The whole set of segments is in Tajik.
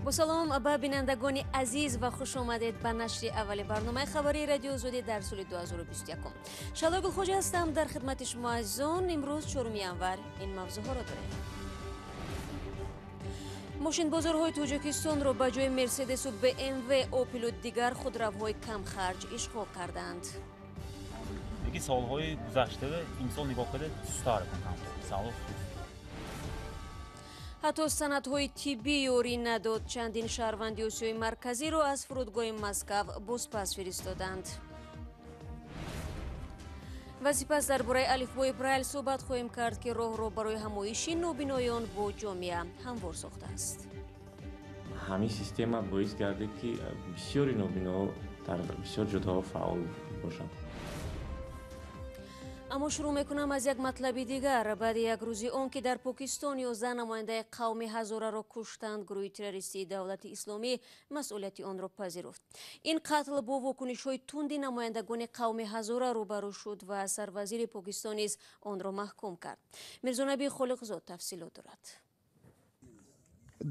Бо салом ба бинандагони азиз ва хуш омадед ба нашри аввали барномаи хабарии Радиои Озодӣ дар соли 2021. Шаҳло Гулхоҷа ҳастам дар хидмати шумо азизон. Имрӯз 4 январ ин мавзӯъҳоро дорем. Мошинбозорҳои Тоҷикистонро ба ҷои Мерседесу БМВ, Опелу дигар худравҳои камхарҷ ишғол карданд. Яки солҳои гузашта имсол нигоҳ карда сустар савол. Ҳатто санадҳои тиббӣ ёрӣ надод. Чандин шаҳрванди Осиёи Марказиро аз фурудгоҳи Москав бозпас фиристоданд. Ва сипас дар бораи алифбои Брайл суҳбат хоҳем кард, ки роҳро барои ҳамоиши нобиноён бо ҷомеа ҳамвор сохтааст. Ҳамин система боис гардид, ки бисёри нобиноҳо дар бисёр ҷодаҳо фаъол бошанд. Аммо шурӯъ мекунам аз як матлаби дигар. Баъди як рӯзи он ки дар Покистон 11 намояндаи қавми ҳазораро куштанд, гурӯҳи террористии Давлати Исломӣ масъулияти онро пазируфт. Ин қатл бо вокунишҳои тунди намояндагони қавми ҳазора рӯбарӯ шуд ва сарвазири Покистон низ онро маҳкум кард. Мирзонаби Холиқзод тафсилот дорад.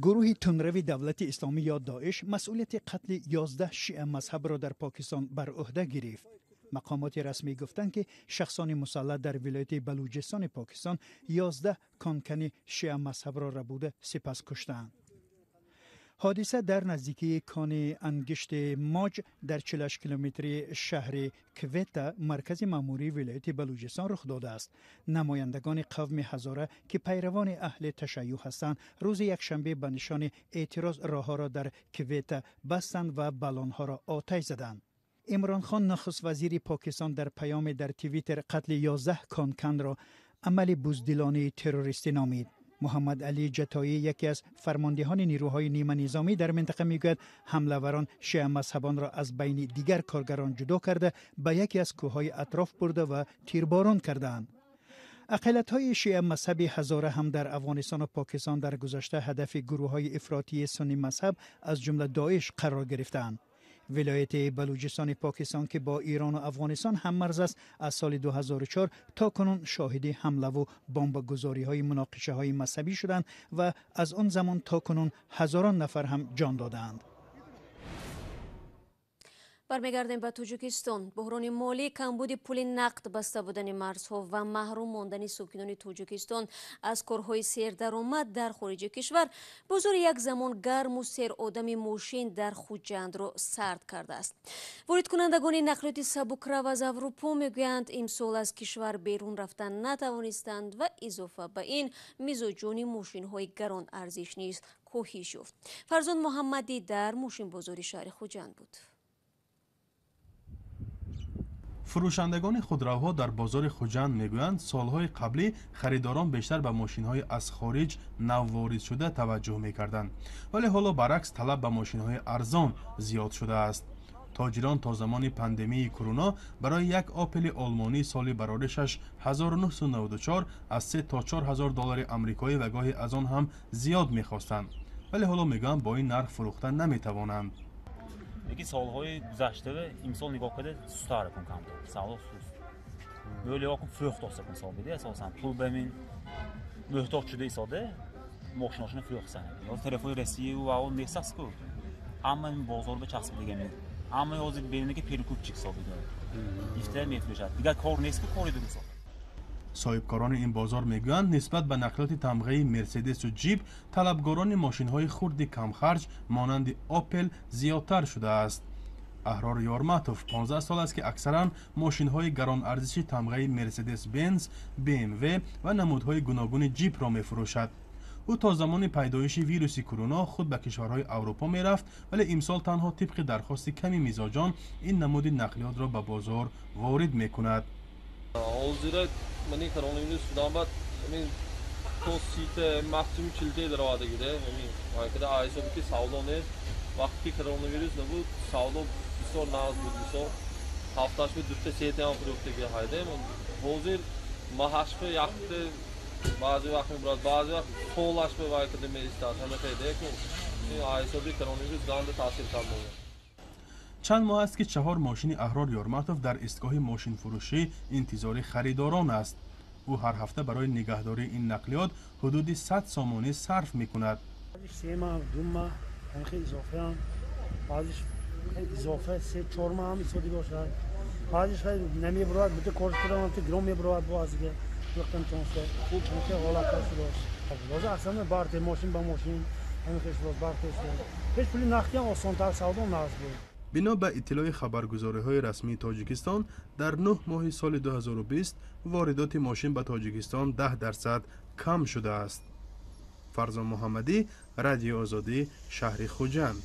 Гурӯҳи тундрави Давлати Исломӣ ё Доиш масъулияти қатли 11 шиа мазҳабро дар Покистон бар ӯҳда гирифт. Мақомоти расмӣ гуфтанд, ки шахсони мусаллаҳ дар вилояти Балуҷистони Покистон 11 конкани шиа мазҳабро рабуда, сипас куштаанд. Ҳодиса дар наздикии кони ангишти Моҷ дар 48 километри шаҳри Квета, маркази маъмурии вилояти Балуҷистон, рух додааст. Намояндагони қавми ҳазора, ки пайравони аҳли ташайюъ ҳастанд, рӯзи якшанбе ба нишони эътироз роҳҳоро дар Квета бастанд ва баллонҳоро оташ заданд. Имрон Хон, нахуст вазири Покистон, дар паёме дар Твиттер қатли 11 конканро амали буздилонаи террористӣ номид. Муҳаммад Алӣ Ҷатоӣ, яке аз фармондеҳони нирӯҳои ниманизомӣ дар минтақа, мегӯяд, ҳамлаварон шиа мазҳабонро аз байни дигар коргарон ҷудо карда, ба яке аз кӯҳҳои атроф бурда ва тирборон кардаанд. Ақалиятҳои шиа мазҳаби ҳазора ҳам дар Афғонистону Покистон дар гузашта ҳадафи гурӯҳҳои ифротии суннӣ мазҳаб, аз ҷумла Доиш, қарор гирифтаанд. Вилояти Балуҷистони Покистон, ки бо Ирону Афғонистон ҳаммарз аст, аз соли 2004 то кунун шоҳиди ҳамлаву бомбагузориҳои муноқишаҳои мазҳабӣ шуданд ва аз он замон то кунун ҳазорон нафар ҳам ҷон додаанд. Бармегардем ба Тоҷикистон. Буҳрони молӣ, камбуди пули нақд, баста будани марзҳо ва маҳрум мондани сокинони Тоҷикистон аз корҳои сердаромад дар хориҷи кишвар бозори як замон гарму серодами мошин дар Хуҷандро сард кардааст. Воридкунандагони нақлиёти сабукрав аз Аврупо мегӯянд, имсол аз кишвар берун рафтан натавонистанд ва изофа ба ин мизоҷони мошинҳои гаронарзиш низ коҳиш ёфт. Фарзон Муҳаммадӣ дар мошинбозори шаҳри Хуҷанд буд. Фурӯшандагони худравҳо дар бозори Хуҷанд мегӯянд, солҳои қаблӣ харидорон бештар ба мошинҳои аз хориҷ навворидшуда таваҷҷӯҳ мекарданд, вале ҳоло баръакс талаб ба мошинҳои арзон зиёд шудааст. Тоҷирон то замони пандемияи куруно барои як Опели олмонӣ соли бароришаш 1994 аз 3 то 4 ҳазор доллари амрикоӣ ва гоҳе аз он ҳам зиёд мехостанд, вале ҳоло мегӯянд, бо ин нарх фурӯхта наметавонанд. Яки солҳои гузашта имсол нигоҳ карда сустар кун камтар савдо суст. Бӯли кун фурӯхт кун сол биди, асосан пул ба мин муҳтоҷ шуда исода мошиношона фурӯхтсан. Ё телефони Россия ва он нестаст ку, ҳама бозор ба часпидага мин, ҳама ҳозир берина ки перекупчик ҳисобида ифта мефурӯшад, дигар кор нест ку, кори дуруст. Соҳибкорони ин бозор мегӯянд, нисбат ба нақлиёти тамғаи Мерседесу Ҷип талабгорони мошинҳои хурди камхарҷ монанди Опел зиёдтар шудааст. Аҳрор Ёрматов 15 сол аст, ки аксаран мошинҳои гаронарзиши тамғаи Мерседес Бенз, БМВ ва намудҳои гуногуни ҷипро мефурӯшад. Ӯ то замони пайдоиши вируси куруно худ ба кишварҳои Аврупо мерафт, вале имсол танҳо тибқи дархости ками мизоҷон ин намуди нақлиётро ба бозор ворид мекунад. Ҳозира мани коронавирус шудан баъд ҳамин то 30-та, максимум 40-та даромадагида. Ҳамин вайкада ҳисоби ки савдо нест. Вақте ки коронавирус набуд, савдо бисёр нағз буд. Мисол, ҳафташба дута, сета ҳам фурӯхтаги ҳайдем. Ҳозир маҳашба якта баъзе вақт мебурад, баъзе вақт солашба вайкада меистад. Ҳама хайдеку ҳисоби коронавирус ганда таъсир кард. Чанд моҳ аст, ки чаҳор мошини Аҳрор Ёрматов дар истгоҳи мошинфурӯшӣ интизори харидорон аст. Ӯ ҳар ҳафта барои нигаҳдории ин нақлиёт ҳудуди 100 сомонӣ сарф мекунад. 3 моҳ, 2 моҳ. Ҳамин изофа ҳам баъзеш изофа 3-4 маҳ ҳам истифода бошад. Баъзеш намебурад, буда корш кардам, гирон мебурад бо азига. Вақтан тонса. Хуб ҳамин ҳолат шудааст. Ҳозир аслан бартер мошин ба мошин ҳамин хел шудааст, бартер шудааст. Пеш пули нақдӣ ҳам осонтар савдо нағз буд. Бино ба иттилои хабаргузориҳои расмии Тоҷикистон, дар 9 моҳи соли 2020 воридоти мошин ба Тоҷикистон 10% кам шудааст. Фарзон Муҳаммадӣ, Радиои Озодӣ, шаҳри Хуҷанд.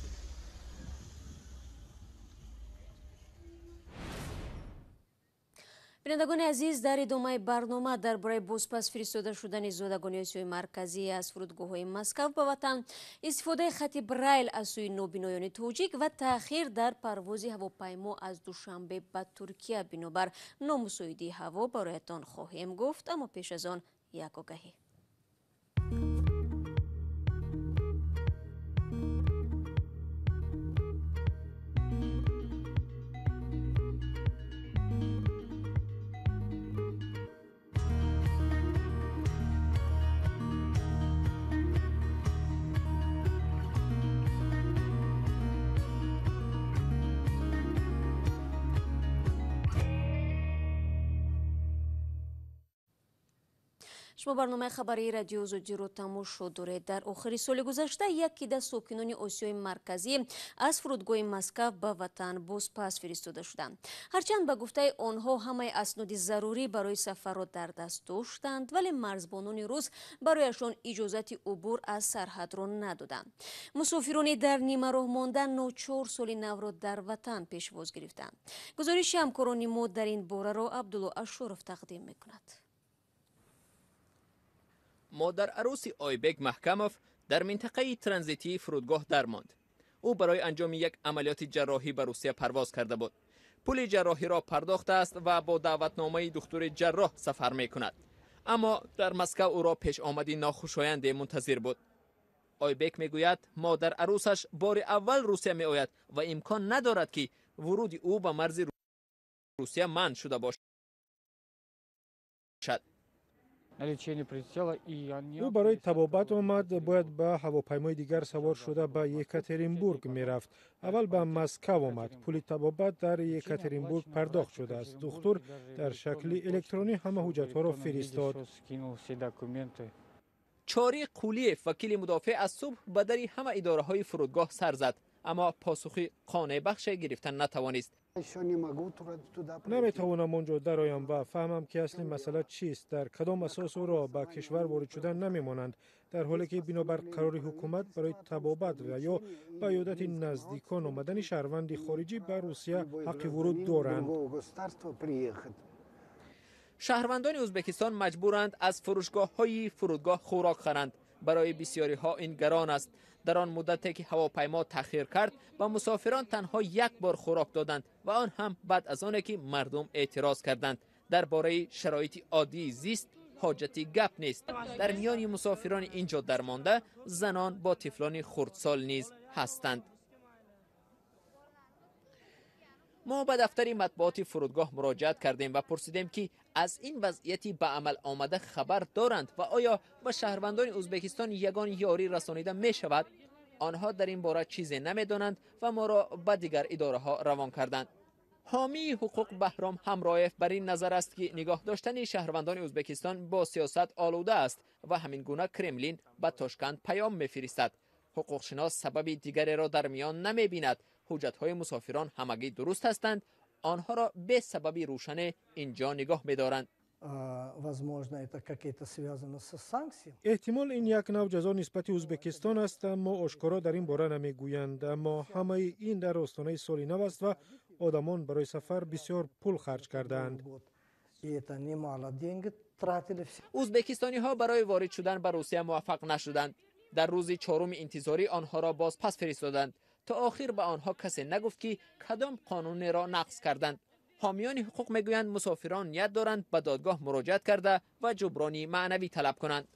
Бинандагони азиз, дар идомаи барнома дар бораи бозпас фиристода шудани зодагони Осиёи Марказӣ аз фурудгоҳҳои Москав ба ватан, истифодаи хати Брайл аз сӯи нобиноёни тоҷик ва таъхир дар парвози ҳавопаймо аз Душанбе ба Туркия бинобар номусоидии ҳаво бароятон хоҳем гуфт. Аммо пеш аз он як огаҳӣ. Шумо барномаи хабарии Радиои Озодиро тамошо доред. Дар охири соли гузашта як кида сокинони Осиёи Марказӣ аз фурудгоҳи Москав ба ватан бозпас фиристода шуданд. Ҳарчанд ба гуфтаи онҳо ҳамаи асноди зарурӣ барои сафарро дар даст доштанд, вале марзбонони рус барояшон иҷозати убур аз сарҳадро надоданд. Мусофирони дар нимароҳ монда ночор соли навро дар ватан пешвоз гирифтанд. Гузориши ҳамкорони мо дар ин бораро Абдулло Ашуров тақдим мекунад. Модарарӯси Ойбек Маҳкамов дар минтақаи транзитии фурудгоҳ дармонд. Ӯ барои анҷоми як амалиёти ҷарроҳӣ ба Русия парвоз карда буд. Пули ҷарроҳиро пардохтааст ва бо даъватномаи духтури ҷарроҳ сафар мекунад. Аммо дар Москав ӯро пешомади нохушоянде мунтазир буд. Ойбек мегӯяд, модарарӯсаш бори аввал Русия меояд ва имкон надорад, ки вуруди ӯ ба марзи Русия манъ шуда бошад. Ӯ барои табобат омад, бояд ба ҳавопаймои дигар савор шуда ба Екатеринбург мерафт. Аввал ба Москав омад. Пули табобат дар Екатеринбург пардохт шудааст. Духтур дар шакли электронӣ ҳама ҳуҷҷатҳоро фиристод. Чори Қулиев, вакили мудофеъ, аз субҳ ба дари ҳама идораҳои фурудгоҳ сар зад, аммо посухи қонеъбахше гирифта натавонист. Наметавонам он ҷо дароям ва фаҳмам, ки асли масъала чист. Дар кадом асос ӯро ба кишвар ворид шудан намемонанд, дар ҳоле ки бинобар қарори ҳукумат барои табобат ва ё ба иёдати наздикон омадани шаҳрванди хориҷӣ ба Русия ҳаққи вуруд доранд. Шаҳрвандони Ӯзбекистон маҷбуранд аз фурӯшгоҳҳои фурудгоҳ хӯрок харанд. Барои бисёриҳо ин гарон аст. Дар он муддате ки ҳавопаймо таъхир кард, ба мусофирон танҳо як бор хӯрок доданд ва он ҳам баъд аз оне ки мардум эътироз карданд. Дар бораи шароити оддии зист ҳоҷати гап нест. Дар миёни мусофирони ин ҷо дармонда занон бо тифлони хурдсол низ ҳастанд. Мо ба дафтари матбуоти фурудгоҳ муроҷиат кардем ва пурсидем, ки аз ин вазъияти ба амал омада хабар доранд ва оё ба шаҳрвандони Ӯзбекистон ягон ёрӣ расонида мешавад. Онҳо дар ин бора чизе намедонанд ва моро ба дигар идораҳо равон карданд. Ҳомии ҳуқуқ Баҳром Ҳамроев бар ин назар аст, ки нигоҳ доштани шаҳрвандони Ӯзбекистон бо сиёсат олуда аст ва ҳамин гуна Кремлин ба Тошканд паём мефиристад. Ҳуқуқшинос сабаби дигареро дар миён намебинад. Ҳуҷҷатҳои мусофирон ҳамагӣ дуруст ҳастанд, онҳоро бе сабаби рӯшане инҷо нигоҳ медоранд. Эҳтимол ин як нав ҷазо нисбати Ӯзбекистон аст, аммо ошкоро дар ин бора намегӯянд. Аммо ҳамаи ин дар остонаи соли нав аст ва одамон барои сафар бисёр пул харҷ кардаанд. Ӯзбекистониҳо барои ворид шудан ба Русия муваффақ нашуданд. Дар рӯзи чоруми интизорӣ онҳоро боз пас фиристоданд. То охир ба онҳо касе нагуфт, ки кадом қонунеро нақз карданд. Ҳомиёни ҳуқуқ мегӯянд, мусофирон ният доранд ба додгоҳ муроҷиат карда ва ҷуброни маънавӣ талаб кунанд.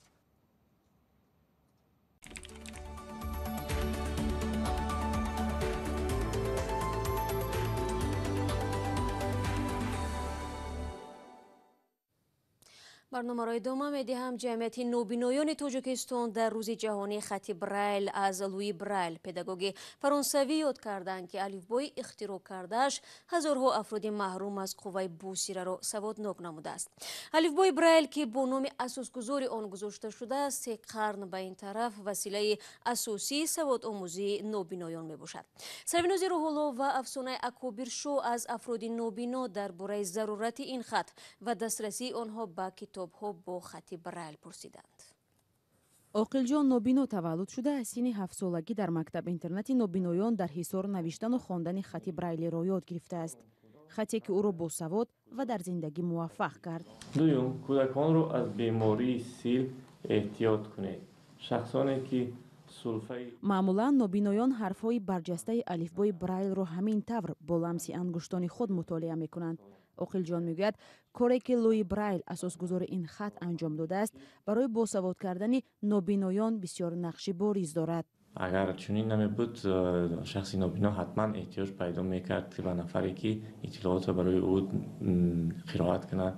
Барномаро идома медиҳам. Ҷамъияти нобиноёни Тоҷикистон дар рӯзи ҷаҳонии хати Брайл аз Луи Брайл, педагоги фаронсавӣ, ёд карданд, ки алифбои ихтироъ кардааш ҳазорҳо афроди маҳрум аз қувваи босираро саводнок намудааст. Алифбои Брайл, ки бо номи асосгузори он гузошта шудааст, 3 қарн ба ин тараф василаи асосии саводомӯзии нобиноён мебошад. Сарвинози Рӯҳулло ва Афсонаи Акобиршо аз афроди нобино дар бораи зарурати ин хат ва дастрасии онҳо ба китобҳо бо хати Брайл пурсиданд. Оқилҷон нобино таваллуд шуда, аз синни 7-солагӣ дар мактаб-интернати нобиноён дар Ҳисор навиштану хондани хати Брайлиро ёд гирифтааст. Хате ки ӯро босавод ва дар зиндагӣ муваффақ кард. Дуюм, кӯдаконро аз бемории сил эҳтиёт кунед. Шахсоне ки сулфаи Маъмулан нобиноён ҳарфҳои барҷастаи алифбои Брайлро ҳамин тавр бо ламси ангуштони худ мутолиа мекунанд. Оқилҷон мегӯяд, коре ки Луи Брайл, асосгузори ин хат, анҷом додааст, барои босавод кардани нобиноён бисёр нақши бориз дорад. Агар чунин намебуд, шахси нобино ҳатман эҳтиёҷ пайдо мекард ба нафаре, ки иттилоотро барои ӯ қироат кунад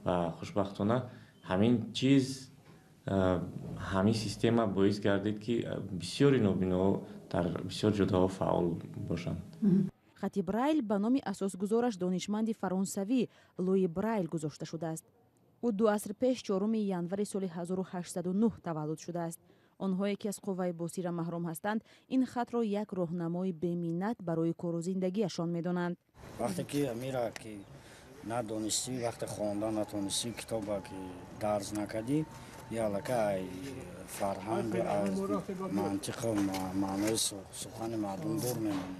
ва хушбахтона ҳамин чиз, ҳамин система боис гардид, ки бисёри нобиноҳо дар бисёр ҷодаҳо фаъол бошанд. Хати Брайл ба номи асосгузораш, донишманди фаронсавӣ Луи Брайл, гузошта шудааст. Ӯ 2 аср пеш, 4 январи соли 1809 таваллуд шудааст. Онҳое ки аз қувваи босира маҳрум ҳастанд, ин хатро як роҳнамои беминнат барои кору зиндагиашон медонанд. Вақте ки амира ки надонистӣ, вақте хондан натонистӣ, китоба ки дарз накардӣ, ялака ай фарҳанг, аз мантиқу маънои сухани мардум дур мемонӣ.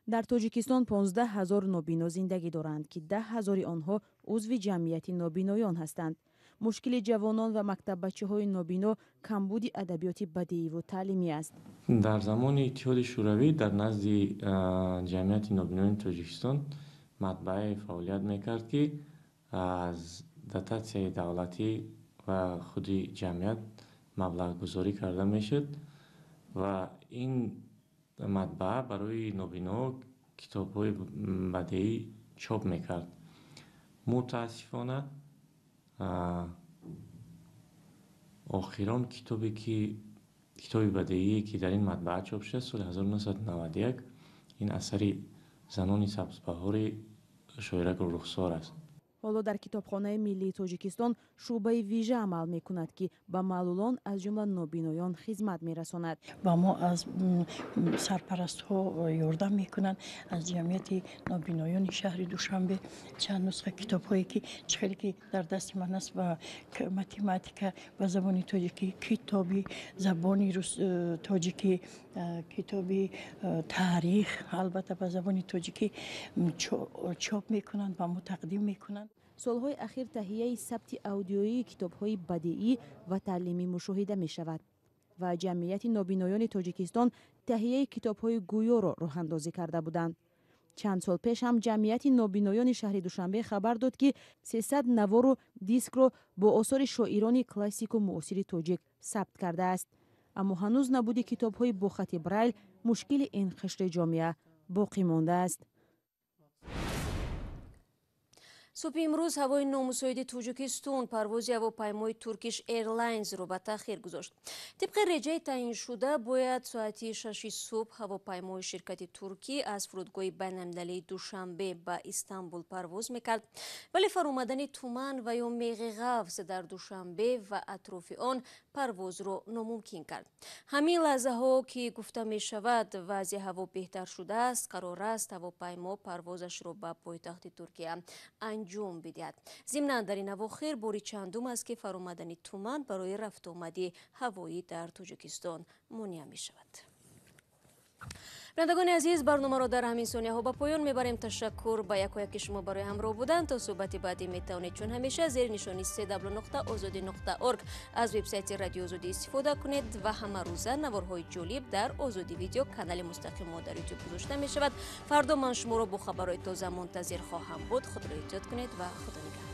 Дар Тоҷикистон 15 ҳазор нобино зиндагӣ доранд, ки 10 ҳазори онҳо узви ҷамъияти нобиноён ҳастанд. Мушкили ҷавонон ва мактаббачаҳои нобино камбуди адабиёти бадеиву таълимӣ аст. Дар замони Иттиҳоди Шӯравӣ дар назди ҷамъияти нобиноёни Тоҷикистон матбаае фаъолият мекард, ки аз дотатсияи давлатӣ ва худи ҷамъият маблағгузорӣ карда мешуд ва ин матбаа барои нобиноҳо китобҳои бадеӣ чоп мекард. Мутаассифона, охирон китобе ки китоби бадеие ки дар ин матбаа чоп шуда соли 1991, ин асари «Занони сабзбаҳори» шоира Гулрухсор аст. Ҳоло дар Китобхонаи миллии Тоҷикистон шӯъбаи вижа амал мекунад, ки ба маълулон, аз ҷумла нобиноён, хизмат мерасонад. Ба мо аз сарпарастҳо ёрдам мекунанд. Аз ҷамъияти нобиноёни шаҳри Душанбе чанд нусха китобҳое ки чӣ хеле ки дар дасти ман аст, ба математика ба забони тоҷикӣ, китоби забони тоҷикӣ, китоби таърих, албатта ба забони тоҷикӣ чоп мекунанд, ба мо тақдим мекунанд. Солҳои ахир таҳияи сабти аудиоии китобҳои бадеӣ ва таълимӣ мушоҳида мешавад ва ҷамъияти нобиноёни Тоҷикистон таҳияи китобҳои гӯёро роҳандозӣ карда буданд. Чанд сол пеш ҳам ҷамъияти нобиноёни шаҳри Душанбе хабар дод, ки 300 навору дискро бо осори шоирони классику муосири тоҷик сабт кардааст. Аммо ҳанӯз набуди китобҳои бо хати Брайл мушкили ин қишри ҷомеа боқӣ мондааст. Субҳи имрӯз ҳавои номусоиди Тоҷикистон парвози ҳавопаймои Туркиш Эйрлайнзро ба таъхир гузошт. Тибқи реҷаи таъиншуда, бояд соати 6 субҳ ҳавопаймои ширкати туркӣ аз фурудгоҳи байналмилалии Душанбе ба Истанбул парвоз мекард, вале фаромадани туман ва ё меғи ғафз дар Душанбе ва атрофи он парвозро номумкин кард. Ҳамин лаҳзаҳо ки гуфта мешавад, вазъи ҳаво беҳтар шудааст, қарор аст ҳавопаймо парвозашро ба пойтахти Туркия анҷом бидиҳад. Зимнан, дар ин авохир бори чандум аст, ки фаромадани туман барои рафтуомади ҳавоӣ дар Тоҷикистон монеа мешавад. Бинандагони азиз, барномаро дар ҳамин сонияҳо ба поён мебарем. Ташаккур ба якояки шумо барои ҳамроҳ будан. То суҳбати баъдӣ метавонед чун ҳамеша зери нишони cw.ozodi.org аз вебсайти Радио Озодӣ истифода кунед ва ҳамарӯза наворҳои ҷолиб дар Озодӣ Видео, канали мустақим мо дар Ютуб, гузошта мешавад. Фардо ман шуморо бо хабарҳои тоза мунтазир хоҳам буд. Худро эҳтиёт кунед ва Худо нигаҳдор.